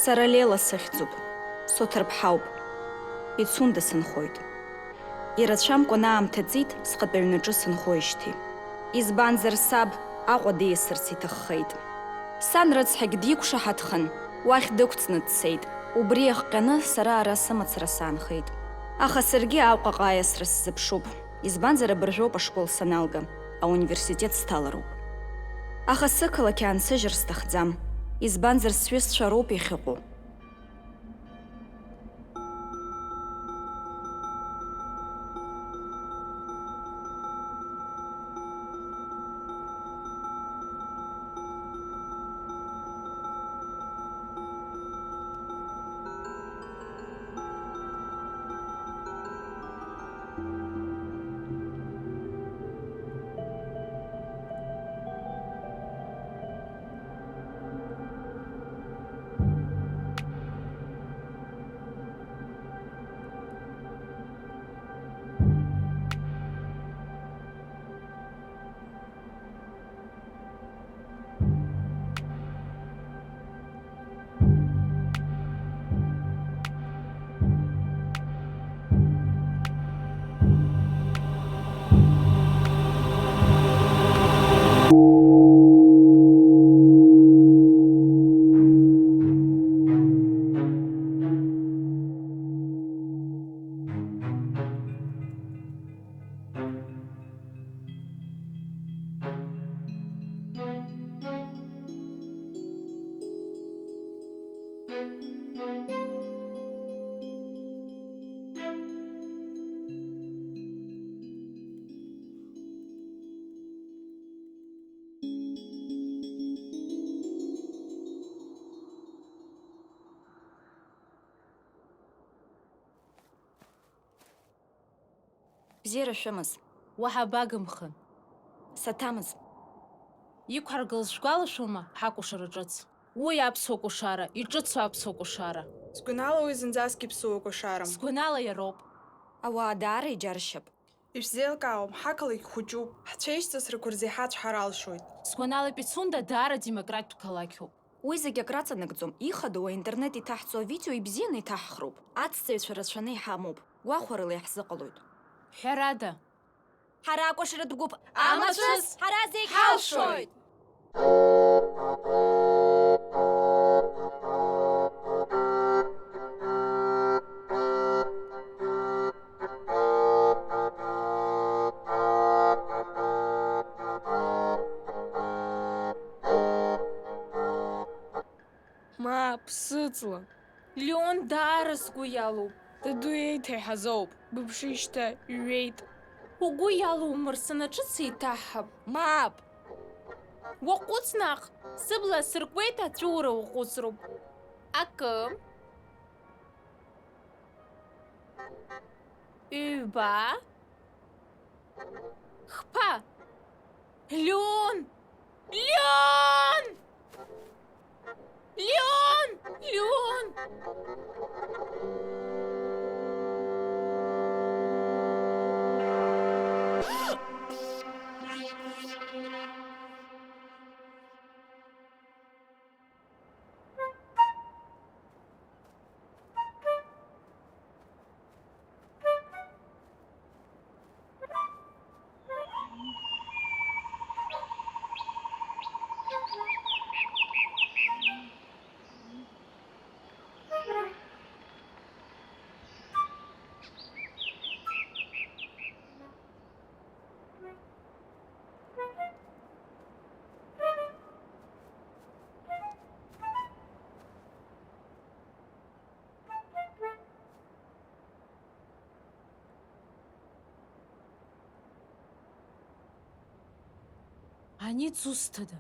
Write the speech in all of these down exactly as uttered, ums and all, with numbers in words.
Сара Лела сыхьӡуп, соҭарԥҳауп. Пицунда сынхоит. Ирацәамкәан аамҭа ҵит схатә аҩнаҿы сынхоижьҭеи. Избанзар, саб Аҟәа диасырц иҭаххеит. Сан рыцҳагь диқәшаҳаҭхан, уахь дықәҵны дцеит. Убри иахҟьаны сара ара сымацара саанхеит. Аха саргьы Аҟәаҟа аиасра сзыԥшуп, избанзар, абыржәоуп ашкол саналга, ауниверситет сҭалароуп. Аха сықалақь аансыжьыр сҭахӡам, избанзар, сҩызцәа роуп иахьыҟоу. Бзиара шәымаз. Уаҳа багымхан. Саҭамыз. Иқәҳаргылаз шәгәалашәома ҳакәашара ҿыц? Уи аԥсуа кәашара, иҿыцу аԥсуа кәашара. Сгәанала, уи зынӡаск иԥсуа кәашарам. Сгәанала, иароуп. Ауаа даара иџьаршьап. Ишәзеилкаауам, ҳақалақь хәыҷуп, ҳцәеижьҵасрақәа рзы иҳацәҳар алшоит. Сгәанала, Пицунда даара демократтә қалақьуп. Уи зегь акраҵанакӡом, ихадоу аинтернет иҭаҳҵо авидео ибзианы иҭаҳхроуп. Аҵҵаҩцәа рацәаны иҳамоуп, гәахәарыла иаҳзыҟалоит. Ҳәарада, ҳара акәашаратә гәыԥ амацәыс ҳара зегь ҳалшоит! Мап, сыҵла! Леон даара сгәы иалоуп. Даду еиҭа иҳазоуп. Быԥшишьҭа, иҩеит. Угәы иалоумырсын, аҿыц еиҭаҳҳап. Мап! Уаҟәыҵ наҟ, сыбла асыркуеит, аҵәуара уаҟәыҵроуп. Акы. Ҩба. Хԥа! Леон! Леон! Леон! Леон! Ани дзусҭада?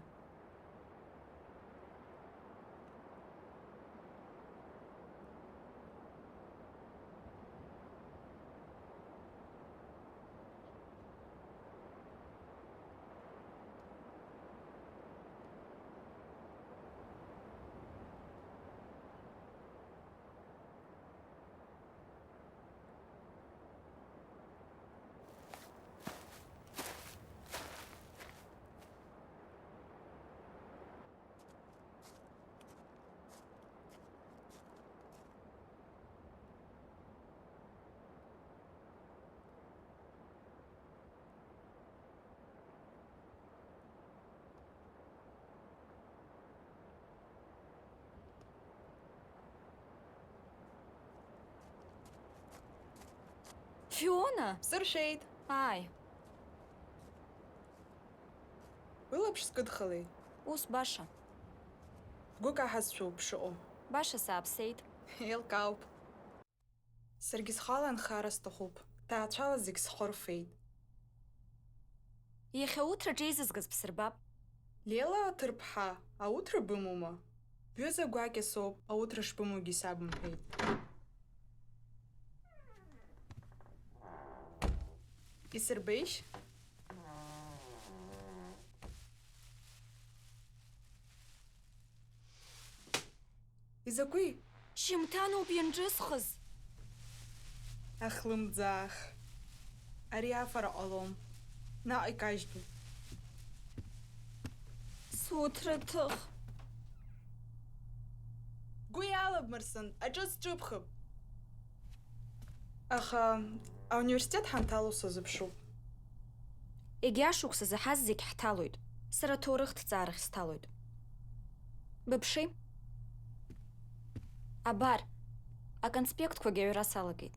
Фиона! Бсыршәеит! Ааи. Былаԥш скыдхалеит. Ус баша. Бгәы каҳазшәоуп бшыҟоу. Баша сааԥсеит. Еилкаауп. Саргьы схала анхара сҭахуп. Ҭаацәала зегь схы рфеит. Иахьа ауҭраҿ еизызгаз бсырбап. Лела ҭырԥҳа, ауҭра бымоума? Бҩыза гәакьа соуп, ауҭра шбымоугьы сабымҳәеит. Исырбеишь? Изакәи? Шьымҭаноуп ианҿысхыз. Ахлымӡаах. Ари афара ҟалом. Наҟ икажьтәуп. Суҭраҭых. Бгәы иалабмырсын, аҿыц ҿыбхып. Аха ауниверситет ҳанҭало сазыԥшуп. Егьа шықәса заҳаз зегь ҳҭалоит. Сара аҭоурыхҭҵаарахь сҭалоит. Быԥши. Абар, аконспектқәагьы аҩра салагеит.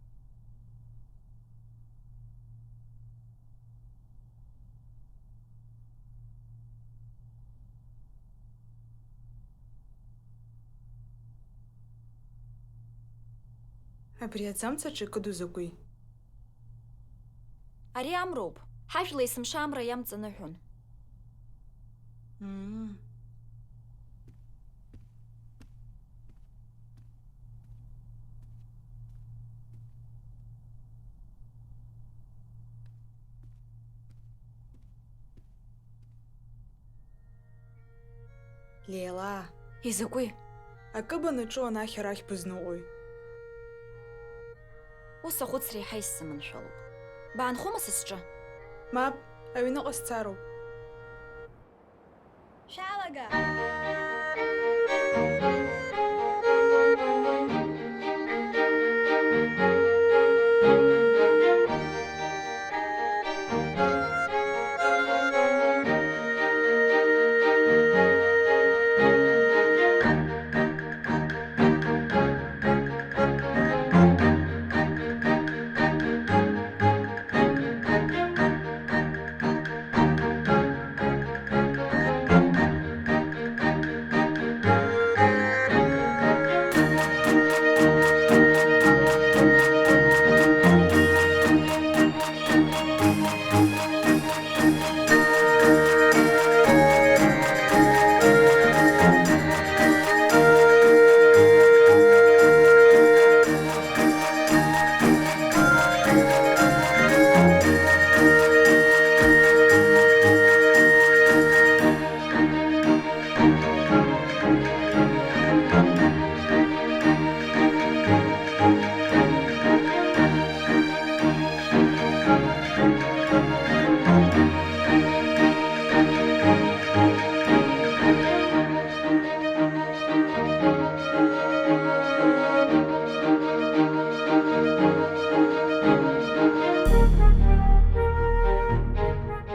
Абри аӡамцаҿы икыду закәи? Ари амроуп. Ҳажәла есымша амра иамҵаныҳәон. Мм. Леилаа. Изакәи? Акы банаҿу анахь арахь бызныҟәои? Ус ахәыцра еиҳа исзыманшәалоуп. Баанхома са сҿы? Мап, аҩныҟа сцароуп. Шәалага!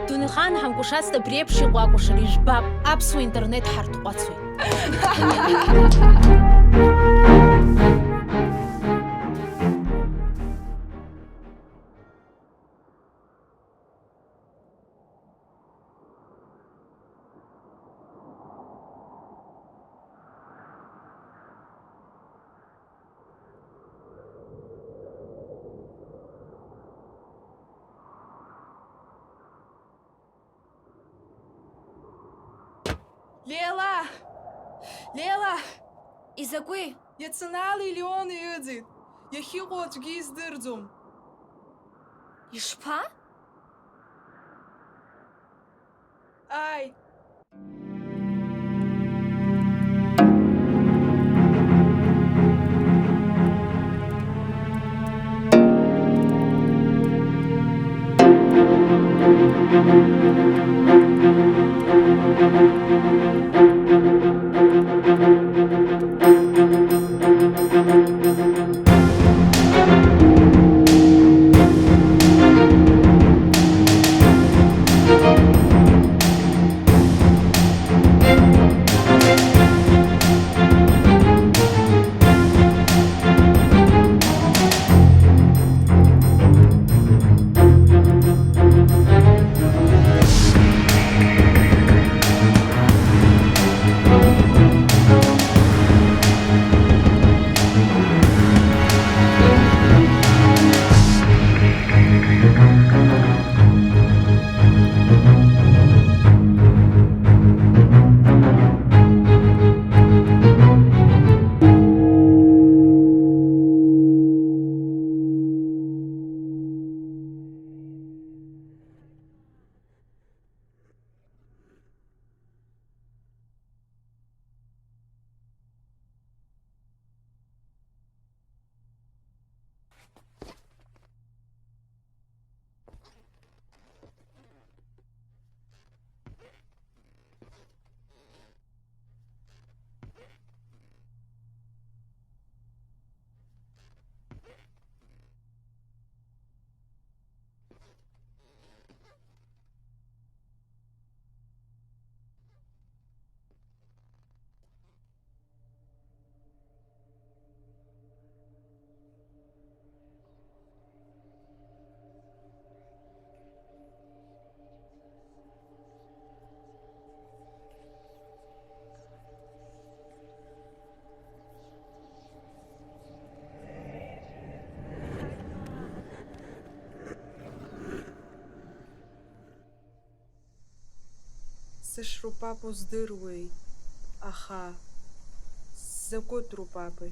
Дунеихаан ҳамкәашацт абри еиԥш иҟоу акәашара, ижәбап, аԥсуа интернет ҳарҭҟәацуеит. Леила! Леила! Изакәи? Иацынали Леон иҩыӡит. Иахьыҟоу аӡәгьы издырӡом. Ишԥа? Ааи. Дышрупапу здыруеит, аха закәытә рупапи?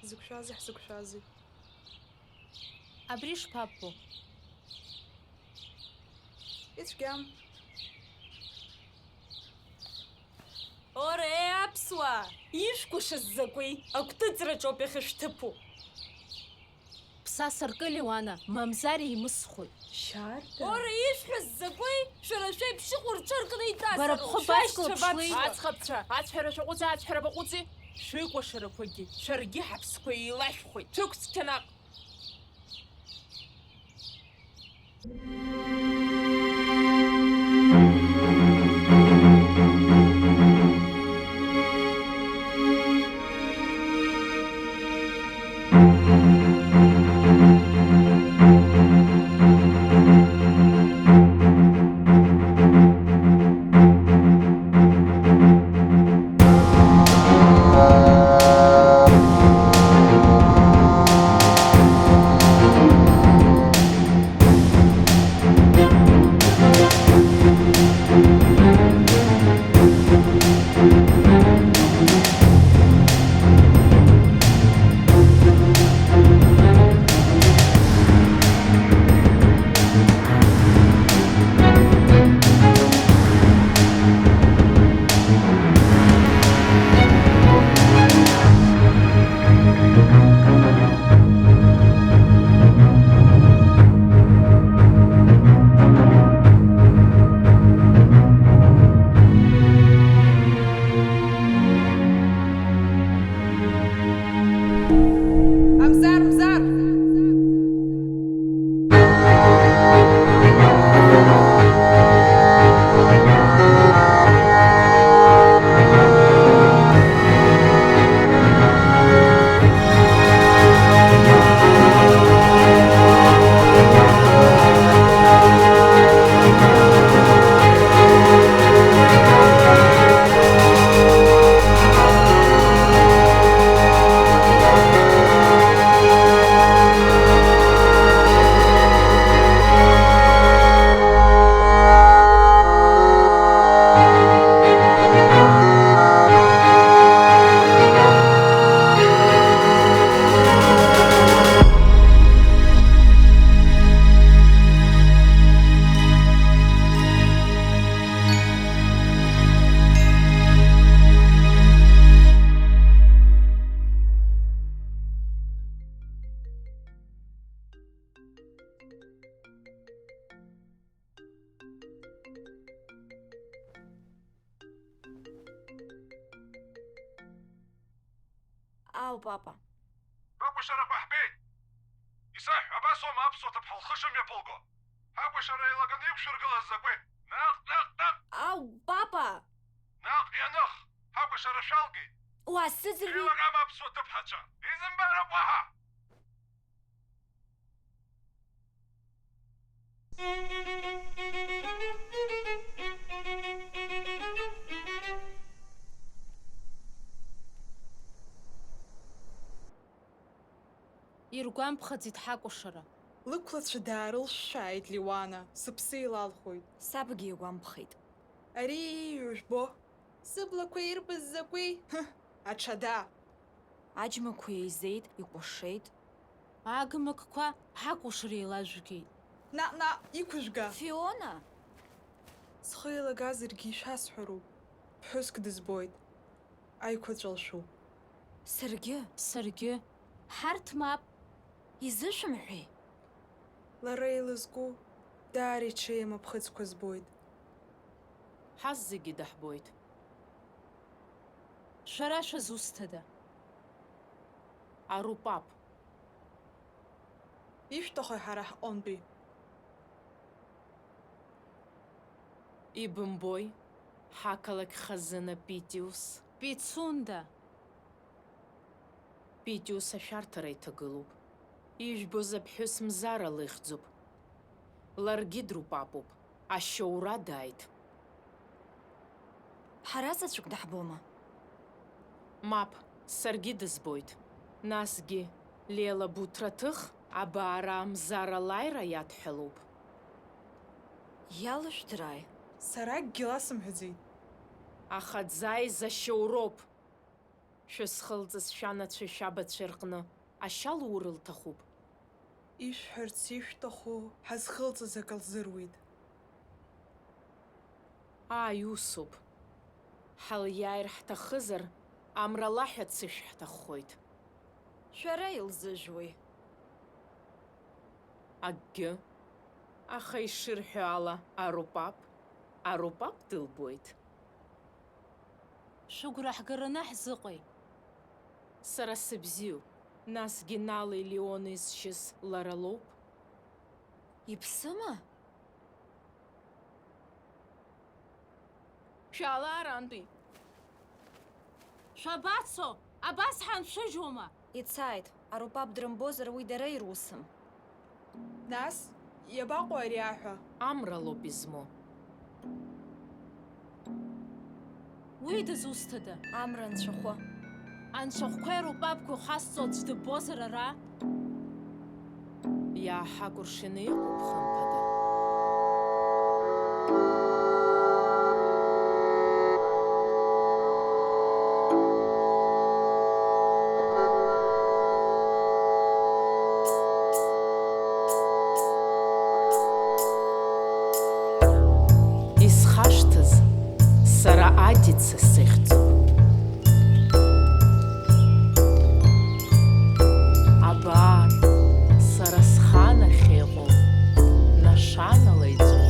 Зықәшәазеи, ҳзықәшәазеи? Абри шԥаббо? Ицәгьам. Ора, еи, аԥсуаа! Ишәкәашаз закәи? Агәҭыҵраҿоуп иахьышәҭыԥу. Ԥсаса ркы, Леуана, мамзар еимысхуеит. Шьарда! Ора, ишәҳәаз закәи? Шәара шәеиԥш иҟоу рҽыркны иҵазароуп. Бара бхы базкылԥшлеи? Аӡӷабцәа, аӡӷабцәа, аӡӷабцәа, аӡәҳәара шәаҟәыҵи, аӡәҳәара баҟәыҵи, шәыкәашарақәагьы шәаргьы ҳаԥсқәа еилашәхәеит. Шәықәцқьа наҟ! Амзар, мзар! Ау, папа. Бакәашарақәа ҳбеит! Исаҳә, абас аума аԥсуа ҭыԥҳа лхы шымҩаԥылго? Ҳакәашара еилаганы иқәшәыргылаз закәи? Наҟ, наҟ, наҟ! Ау, папа! Наҟ ианых, ҳакәашара шәалгеит! Уаасзыӡырҩи? Еилагама аԥсуа ҭыԥҳацәа? Изымбароуп уаҳа! Иргәамԥхаӡеит ҳакәашара. Лықәлацәа даарылшәшәааит Леуана, сыԥсы еилалхоит. Сабгьы игәамԥхеит. Ари ииҩу жәбо? Сыблақәа ирбаз закәи? Ҳы, аҽада! Аџьмақәа еизеит, икәашеит. Агмаққәа ҳакәашара еилажәгеит. Наҟ-наҟ иқәыжәга! Фиона! Схы еилагазаргьы ишәасҳәароуп. Ԥҳәыск дызбоит. Аиқәаҵәа лшәуп. Саргьы. Саргьы. Ҳарҭ мап. Изышәымҳәеи? Лара илызку даара иҽеим аԥхыӡқәа збоит. Ҳазегьы даҳбоит. Шәара шәызусҭада? Арупап. Ишәҭахи ҳара ҳҟынтәи? Ибымбои, ҳақалақь хазына Питиус? Пицунда! Питиус ашәарҭара иҭагылоуп. Ижәбоз аԥҳәыс Мзара лыхьӡуп. Ларгьы друпапуп, ашьоура дааит. Ҳара заҵәык даҳбома? Мап, саргьы дызбоит. Насгьы, Лела Буҭраҭых, абаара Мзара лааира иадҳәалоуп. Иалышәдырааи? Сара акгьы ласымҳәаӡеит. Аха дзааиз ашьоуроуп. Шәысхылҵыз шәанацәа шәабацәа рҟны ашьа лур лҭахуп. Ишәҳәарц ишәҭаху ҳазхылҵыз акы лзыруит. Ааи, усуп. Ҳалиааир ҳҭахызар, амра лаҳәа дцышә ҳҭаххоит. Шәара илзыжәуеи? Акгьы. Аха ишырҳәо ала, арупап, арупап дылбоит. Шәыгәра ҳгараны ҳзыҟеи? Сара сыбзиоуп, насгьы Нали Леони зшьыз лара лоуп. Иԥсыма? Шәаала арантәи! Шәабацо? Абас ҳаншәыжьуама? Ицааит, арупап дрымбозар, уи дара ирусым. Нас, иабаҟоу ари аҳәа? Амра лоуп измоу. Уи дызусҭада? Амра анцәахәы. Анцәахәқәеи арупапқәеи хасҵо аӡә дыббозар ара? Иааҳакәыршаны иҟоуп, хымԥада. Исхашҭыз, сара Адица сыхьӡуп. Абар, сара сханахь иҟоу нашанала иҵоуп.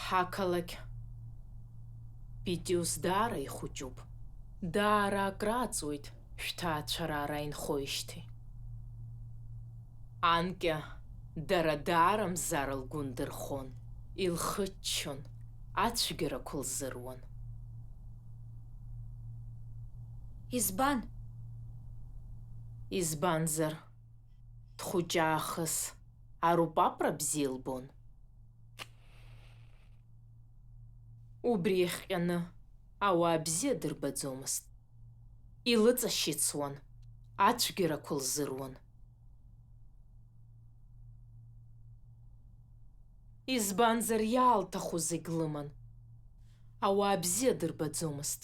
Ҳақалақь Питиус даара ихәыҷуп. Даара акрааҵуеит шәҭаацәара ара инхоижьҭеи. Анкьа дара даара Мзара лгәы ндырхон, илхыччон, ацәгьарақәа лзыруан. Избан? Избанзар, дхәыҷаахыс арупапра бзиа лбон. Убри иахҟьаны ауаа бзиа дырбаӡомызт. Илыҵашьыцуан, ацәгьарақәа лзыруан. Избанзар, иаалҭаху зегь лыман. Ауаа бзиа дырбаӡомызт.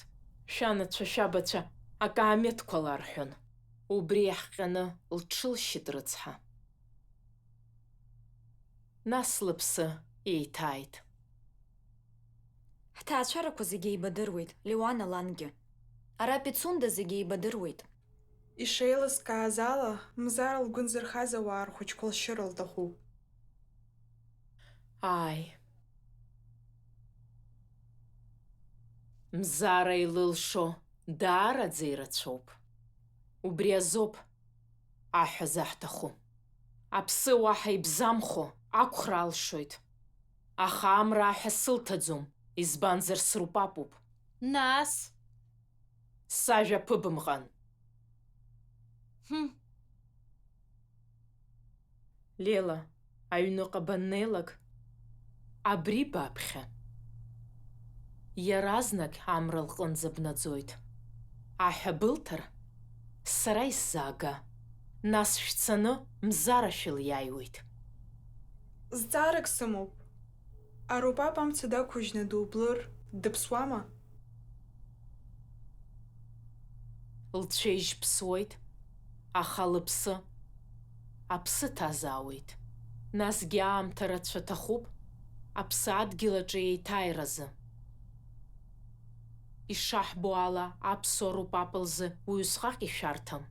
Шәанацәа-шәабацәа акаамеҭқәа ларҳәон. Убри иахҟьаны лҽылшьит рыцҳа. Нас лыԥсы еиҭааит. Ҳҭаацәарақәа зегьы еибадыруеит, Леуана лангьы. Ара Пицунда зегьы еибадыруеит. Ишеилыскааз ала, Мзара лгәы нзырхаз ауаа рхәыҷқәа лшьыр лҭахуп. Ааи. Мзара илылшо даараӡа ирацәоуп. Убри азоуп аҳәа заҳҭаху. Аԥсы уаҳа ибзамхо ақәхра алшоит. Аха амра аҳәа сылҭаӡом, избанзар срупапуп. Нас? Сажәа ԥыбымҟан. Хм. Лела, аҩныҟа баннеилак, абри баԥхьа. Иаразнак амра лҟынӡа бнаӡоит. Аҳәа былҭар, сара исзаага. Нас шәцаны Мзара шәылиааиуеит. Зҵаарак сымоуп. Арупап амца дақәыжьны дублыр, дыԥсуама? Лцәеижь ԥсуеит, аха лыԥсы аԥсы ҭазаауеит. Насгьы аамҭа рацәа ҭахуп, Аԥсадгьыл аҿы еиҭааиразы. Ишаҳбо ала, аԥсуа рупап лзы уаҩысҟак ишәарҭам.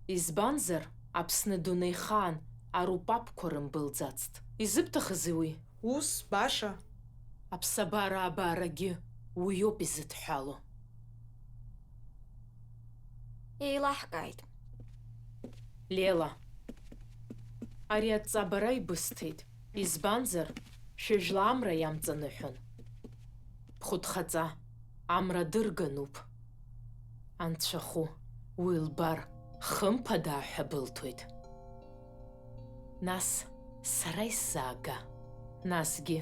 Избанзар, Аԥсны дунеихаан арупапқәа рымбылӡацт. Изыбҭахызи уи? Ус баша. Аԥсабара абарагьы уиоуп изыдҳәало. Еилаҳкааит. Лела. Ари адҵа бара ибысҭеит, избанзар, шәыжәла амра иамҵаныҳәон. Бхәыҭхаҵа, амра дыргануп. Анцәахәы, уи лбар, хымԥада ҳәа былҭоит. Нас сара исзаага. Насгьы,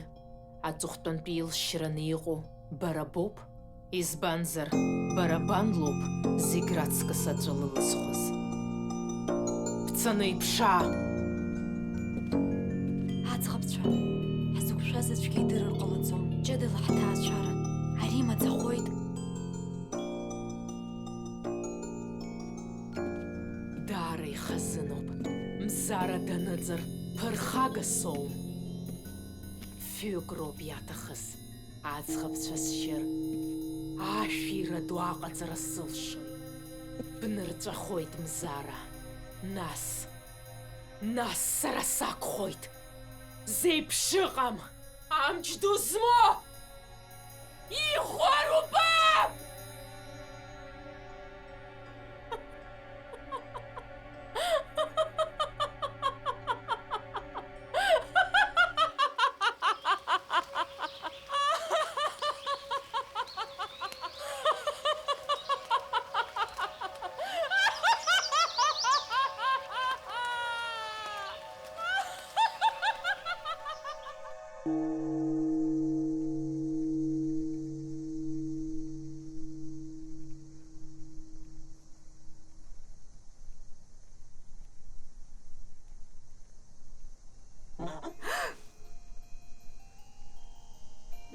аҵыхәтәантәи илшьраны иҟоу бара боуп, избанзар, бара бан лоуп зегь раҵкыс аҵәы лылызхуаз. Бцаны иԥшаа! Аӡӷабцәа, ҳзықәшәаз аӡәгьы идырыр ҟалаӡом, ҷыдала ҳҭаацәара, ари имаӡахоит. Даара ихазыноуп, Мзара даныӡыр, ԥырхага соуам. Фҩык роуп иаҭахыз, аӡӷабцәа сшьыр, ашәира ду аҟаҵара сылшоит. Бнырҵәахоит, Мзара, нас, нас сара сакәхоит. Зеиԥш ыҟам! Амч ду змоу! Иӷәӷәа рупап!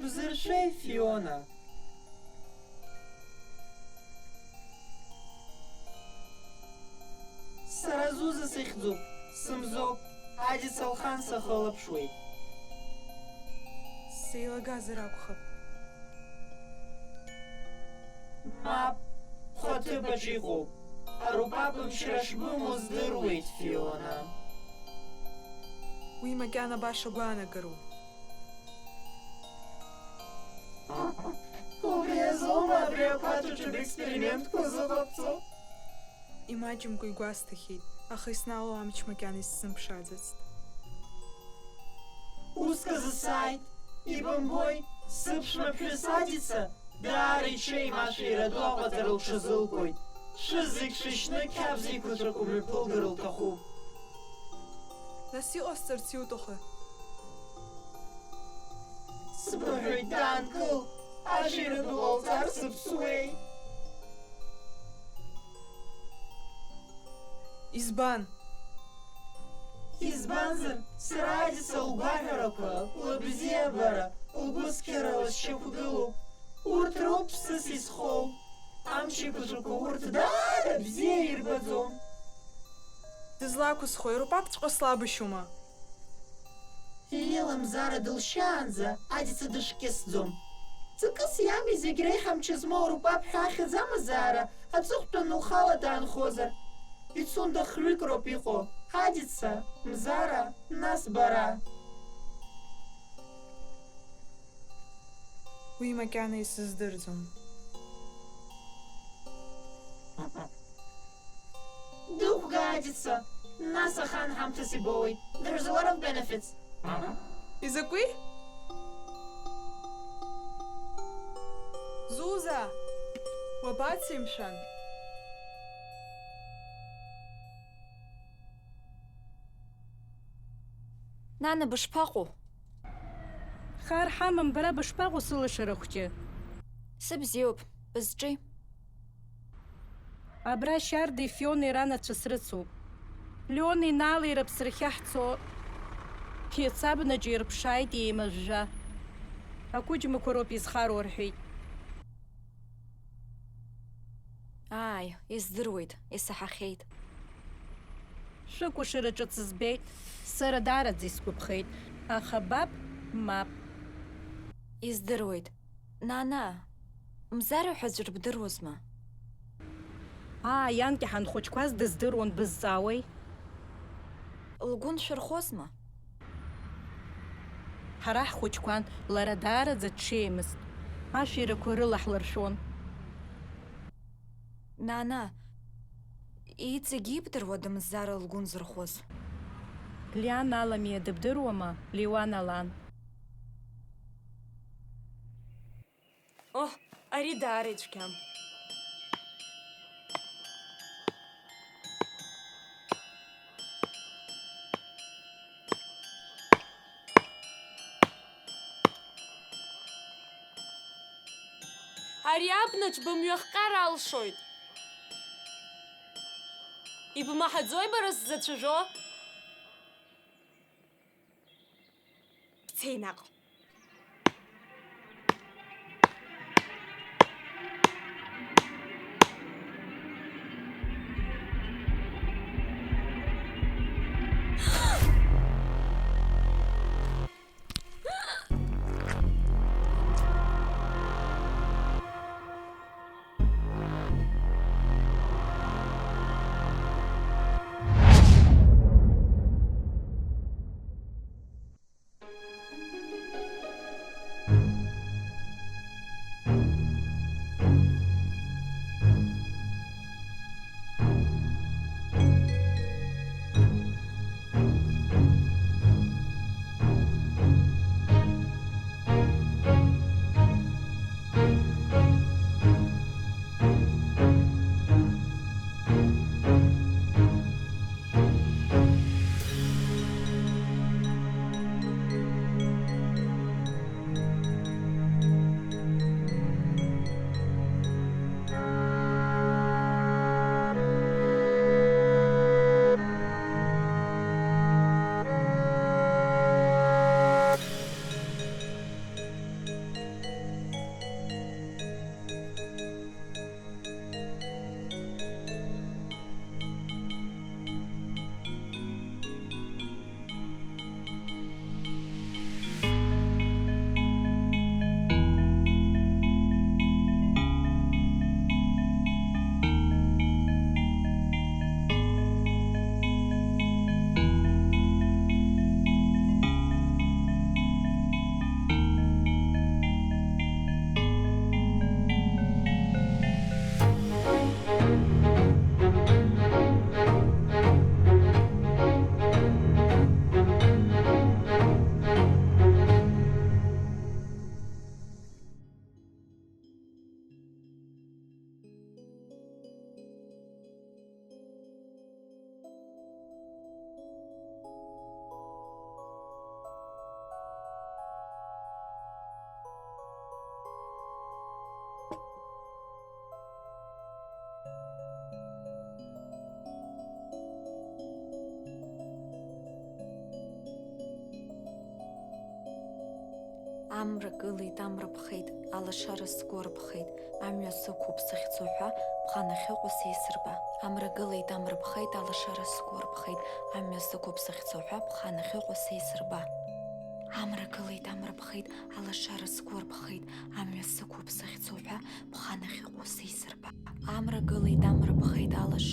Бзыршәеи, Фиона? Сара Зуза сыхьӡуп, сымзоуп, Адица лхан сахылаԥшуеит. Сеилагазар акәхап. Мап, бхаҭыԥаҿ иҟоуп. Арупап мчра шбымоу здыруеит, Фиона. Уи макьана баша гәаанагароуп. Убри азоума абри ақәаҵәаҿы бекспериментқәа зыҟабҵо? Имаҷымкәа игәасҭахьеит, аха иснаало амч макьана исзымԥшааӡацт. Уск азы сааит, ибымбои, сыԥшәма ԥҳәыс Адица даара иҽеим ашәира ду аҟаҵара лҽазылкуеит. Шәызегь шәышьны қьабз еиқәаҵәақәа мҩаԥылгар лҭахуп. Нас иҟасҵарц иуҭаху? Сбыҳәоит, даанкыл, ашәира ду лалҵар сыԥсуеи? Избан? Избанзар, сара Адица лгәаҳәарақәа, лыбзиабара, лгәыцқьара лашьақәгылоуп. Урҭ роуп ԥсыс изхоу. Амч еиқәаҵәақәа урҭ даара бзиа ирбаӡом. Дызлақәысхуеи, рупапҵәҟьа слабашьума? Лела Мзара дылшьаанӡа Адица дышәкьысӡом. Ҵакыс иами зегь реиҳа мчы змоу рупап ҳәа ахьӡ амазаара аҵыхәтәаны лхала даанхозар? Пицунда хҩык роуп иҟоу, Адица, Мзара, нас бара. Уи макьана исыздырӡом. Дықәга, Адица, нас ахан ҳамҭас ибоуеит. There's a lot of benefits. Изакәи? Зуза! Уабацеи, мшәан? Нана, бышԥаҟоу? Хар ҳамам, бара бышԥаҟоу, сылашара хәҷы? Сыбзиоуп, бызҿи? Абра Шьардеи Фионеи ранацәа срыцуп. Леони Нали рыԥсрахьы ҳцо, ԥиаца абнаҿ ирԥшааит еимыжәжәа. Ақәыџьмақәа роуп изхароу рҳәеит. Ааи, издыруеит, исаҳахьеит. Шәыкәашара ҿыц збеит, сара даараӡа исгәаԥхеит, аха баб Мап. Издыруеит. Нана, Мзара ҳәа аӡәыр бдыруазма? Ааи, анкьа ҳанхәыҷқәаз дыздыруан, бызҵаауеи? Лгәы ншәырхозма? Ҳара ҳхәыҷқәан, лара даараӡа дҽеимызт. Ашәирақәа рыла ҳлыршәон. Нана, иҵегь ибдыруада Мзара лгәы нзырхоз? Лиана Аламиа дыбдыруама, Леуана лан? Оҳ, ари даара ицәгьам. Ари абнаҿ бымҩахҟьар алшоит. Ибмаҳаӡои бара сзацәажәо? Бцеи наҟ. Амра гылеит, амра ԥхеит, алашара сгәы арԥхеит, амҩа сықәуп сахьцо ҳәа, ԥханахьыҟоу сеисырба. Амра гылеит, амра ԥхеит, алашара сгәы арԥхеит, амҩа сықәуп сахьцо ҳәа, ԥханахьыҟоу сеисырба. Амра гылеит, амра ԥхеит, алашара сгәы арԥхеит, амҩа сықәуп сахьцо ҳәа, ԥханахьыҟоу сеисырба. Амра гылеит, амра ԥхеит, алаш.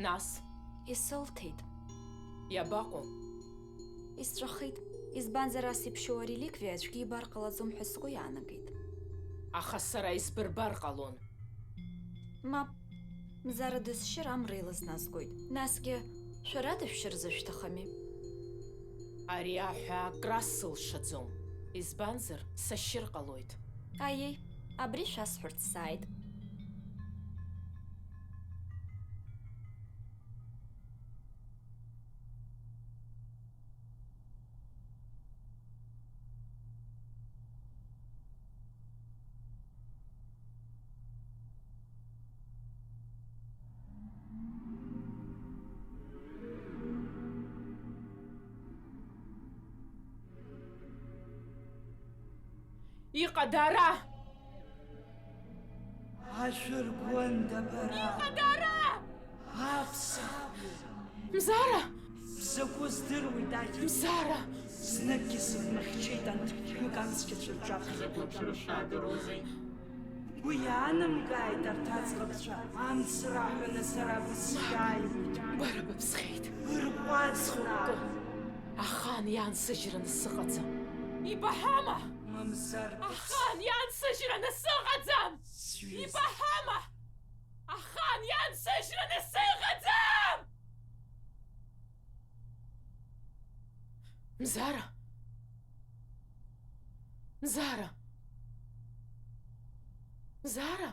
Нас? Исылҭеит. Иабаҟоу? Исҵәахит, избанзар ас иԥшьоу ареликвиа аӡәгьы ибар ҟалаӡом ҳәа сгәы иаанагеит. Аха сара исбырбар ҟалон. Мап, Мзара дысшьыр амра илызназгоит. Насгьы, шәара дышәшьыр зышәҭахами? Ари аҳәаа крас сылшаӡом, избанзар, сашьыр ҟалоит. Аиеи, абри шәасҳәарц сааит. Иҟада ара? Ашәыргәында бара! Иҟада ара? Аԥсахҩы! Мзара! Бзакәу здыруеит, аџьал. Мзара! Зныкгьы сыбмыхьчеит анҭ ҩык амцқьацәа рҿаԥхьа. Уи иаанамгааит арҭ аӡӷабцәа, амц раҳәаны сара бысшьааиуеит. Бара быԥсхьеит. Бырҟәаҵ, схықәкы. Ахаан иаансыжьраны сыҟаӡам. Ибаҳама? Мамзар. Ахаан иаансыжьраны сыҟаӡам! Сҩыза. Ибаҳама? Ахаан иаансыжьраны сыҟаӡам! Мзара! Мзара! Мзара!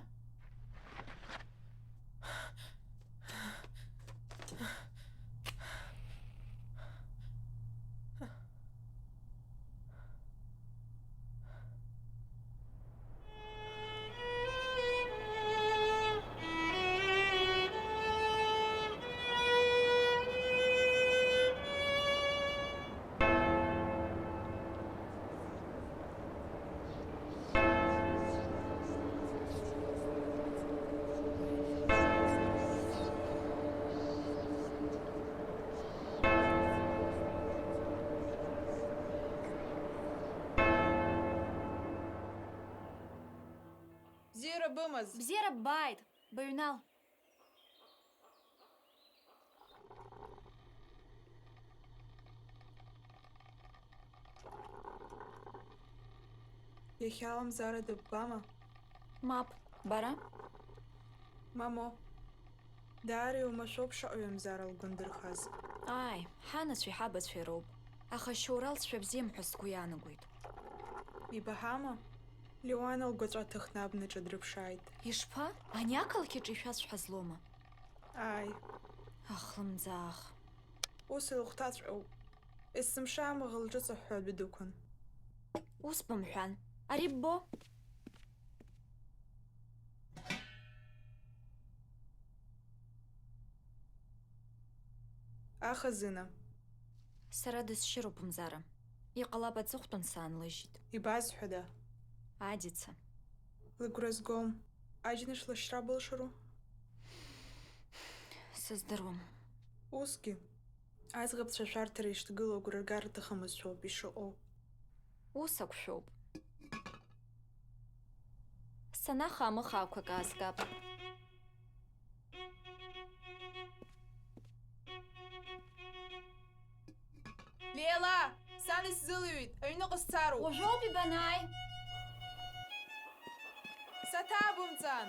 Бзиара бымаз! Бзиара ббааит! Быҩнал! Иахьа Мзара дыббама? Мап, бара? Мамоу. Даара иумашәоуп шаҟаҩы Мзара лгәы ндырхаз. Ааи, ҳанацәеи ҳабацәеи роуп. Аха шьоура лҵшәа бзиам ҳәа сгәы иаанагоит. Ибаҳама? Леуана лгәаҵәа ҭыхны абнаҿы дрыԥшааит. Ишԥа? Ани ақалақь аҿы ишәацәҳазлома? Ааи. Ахлымӡаах. Ус илыхәҭаҵәҟьоуп. Есымша амаӷ лҿыҵаҳәҳәа адәы дықәын. Ус бымҳәан. Ари ббо? Ахазына. Сара дысшьыроуп Мзара. Иҟалап аҵыхәтәан саанлыжьит. Ибазҳәада? Адица. Лыгәра згом. Аџьныш лашьра былшару? Сыздыруам. Усгьы. Аӡӷабцәа ашәарҭара ишҭгылоу агәра ргар рҭахымызшәоуп ишыҟоу. Ус акәшәоуп. Санаха амыхаақәак аазгап. Леила, сан исзылҩит, аҩныҟа сцароуп. Уажәоуп ибанааи. Саҭабымҵан!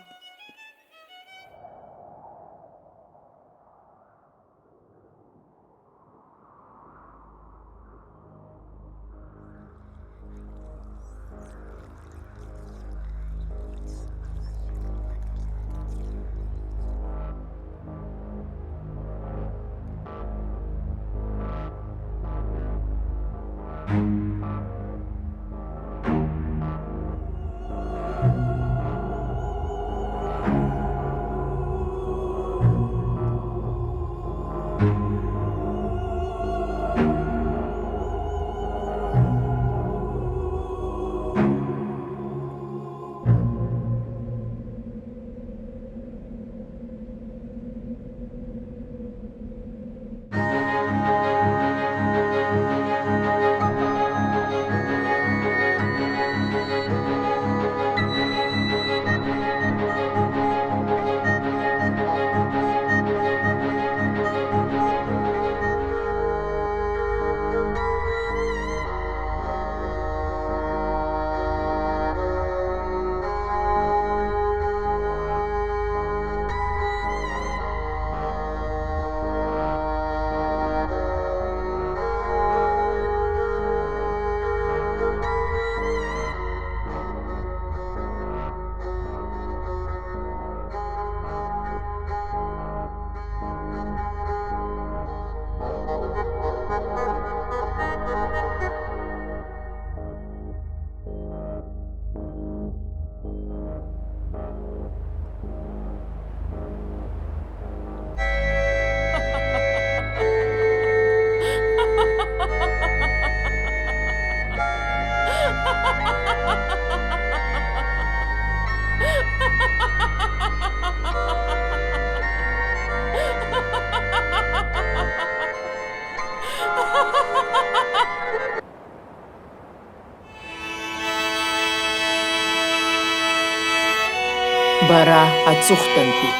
Бара аҵыхәтәантәи.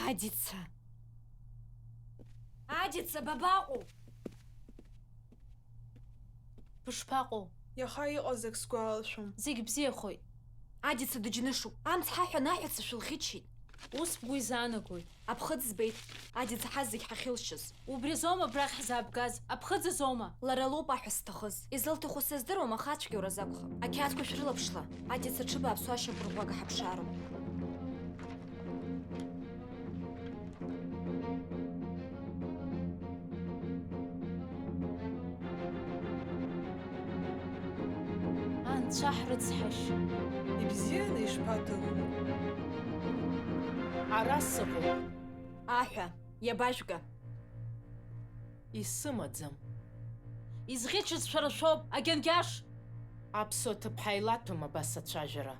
Адица! Адица, бабаҟоу? Бышԥаҟоу? Иаха иҟаз ак сгәалашәом. Зегь бзиахоит. Адица дыџьнышуп. Амц ҳаҳәан аҳәа сышәылхьыччеит. Ус бгәы изаанагоит. Аԥхыӡ збеит. Адица ҳазегь ҳахьылшьыз. Убри азоума абрахь ҳзаабгаз? Аԥхыӡ азоума? Лара лоуп аҳәа зҭахыз. Излылҭаху сыздыруам, аха ацәгьоуразы акәхап. Ақьаадқәа шәрылаԥшла. Адица ҽыбааԥсуа ашьапырӷәӷәага ҳаԥшаароуп. Анцәа ҳрыцҳашь! Ибзианы ишԥаҭаху? Ара сыҟоуп. Аҳәа, иабажәга? Исымаӡам. Изӷьычыз шәара шәоуп, агьангьаш! Аԥсуа ҭыԥҳа илаҭәам абас ацәажәара.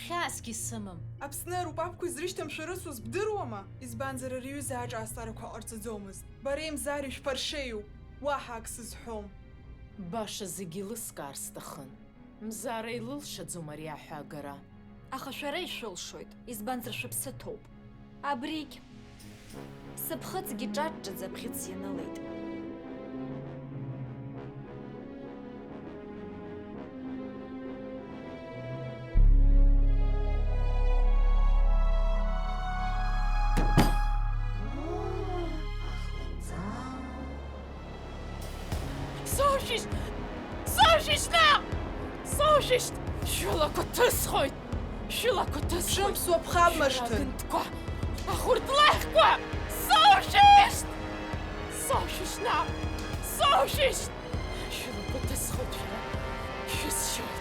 Хьаасгьы сымам. Аԥсны арупапқәа изрышьҭам шәарыцоз бдыруама? Избанзар, ари аҩыза аҿаасларақәа ҟарҵаӡомызт. Бареи Мзареи шәԥаршеиуп, уаҳа ак сызҳәом. Баша зегьы еилыскаар сҭахын. Мзара илылшаӡом ари аҳәаагара. Аха шәара ишәылшоит, избанзар шәыԥсы ҭоуп. Абригь. Сыԥхыӡгьы ҿаҿҿаӡа абӷьыц ианылеит. Соушьышь! Соушьышь наҟ! Соушьышь! Шәылақәа ҭысхоит! Шәылақәа ҭысхоит! Шәымԥсуа ԥхабмыршҭын! Шәыла агынтәқәа! Ахәырҭлаӷьқәа! Соушьышь! Соушьышь наҟ! Соушьышь! Шәылақәа ҭысхуеит шәара, шәысшьоит.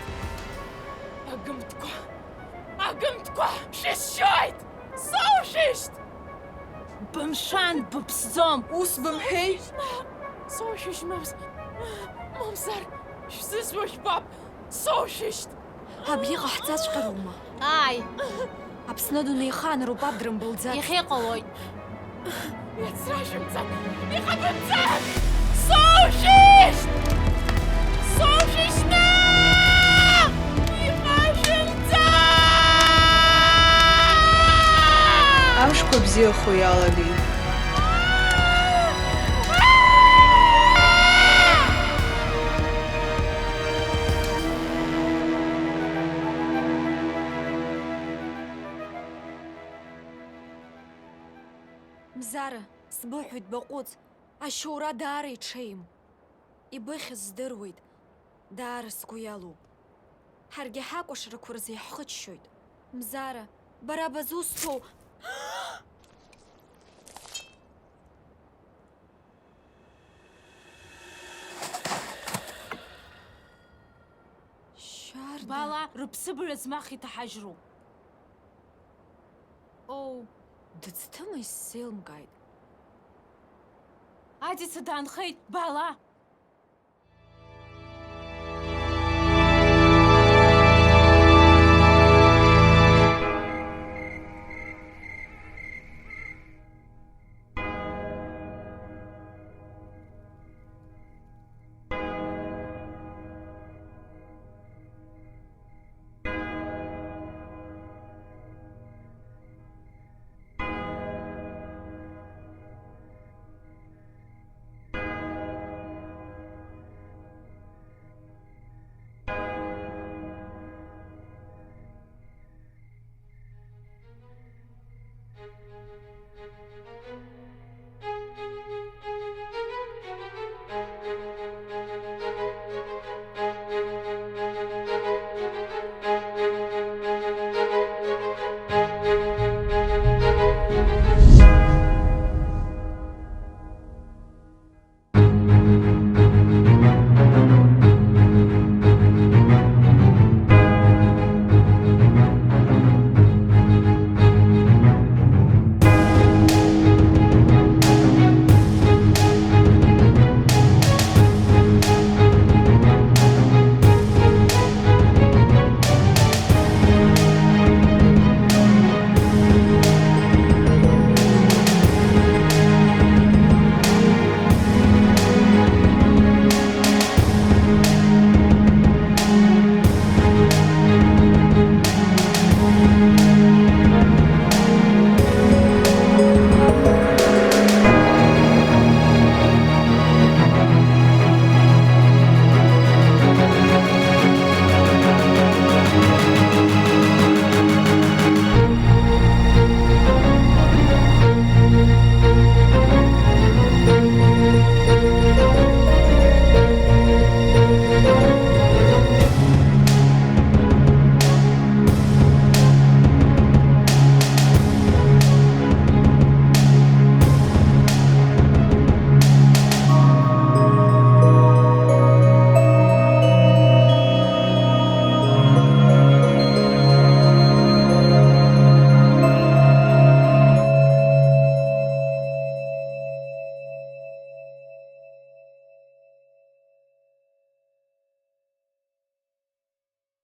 Агымтқәа, агымтқәа, шәысшьоит! Соушьышьт! Бымшәан, быԥсӡом! Ус бымҳәеи? Соушьышь, мамс-, мамзар, шәзызуа жәбап! Соушьышьт! Абри иҟаҳҵаҵәҟьароума? Ааи! Аԥсны адунеи ихаан рупап дрымбылӡац. Иахьа иҟалоит. Иацрашәымҵан! Ихабымҵан! Соушьышь! Соушьышь наҟ! Ихашәымҵан! Амшқәа бзиахо иалагеит. Мзара, сбыҳәоит, баҟәыҵ, ашьоура даара иҽеим. Ибыхьыз здыруеит, даара сгәы иалоуп. Ҳаргьы ҳакәашарақәа рзы иаҳхыччоит. Мзара, бара базусҭоу? Шьарда. Бала, рыԥсыбаҩ аӡмах иҭаҳажьроуп. Оу. Дыӡҭыма исзеилымкааит. Адица даанхеит, бала!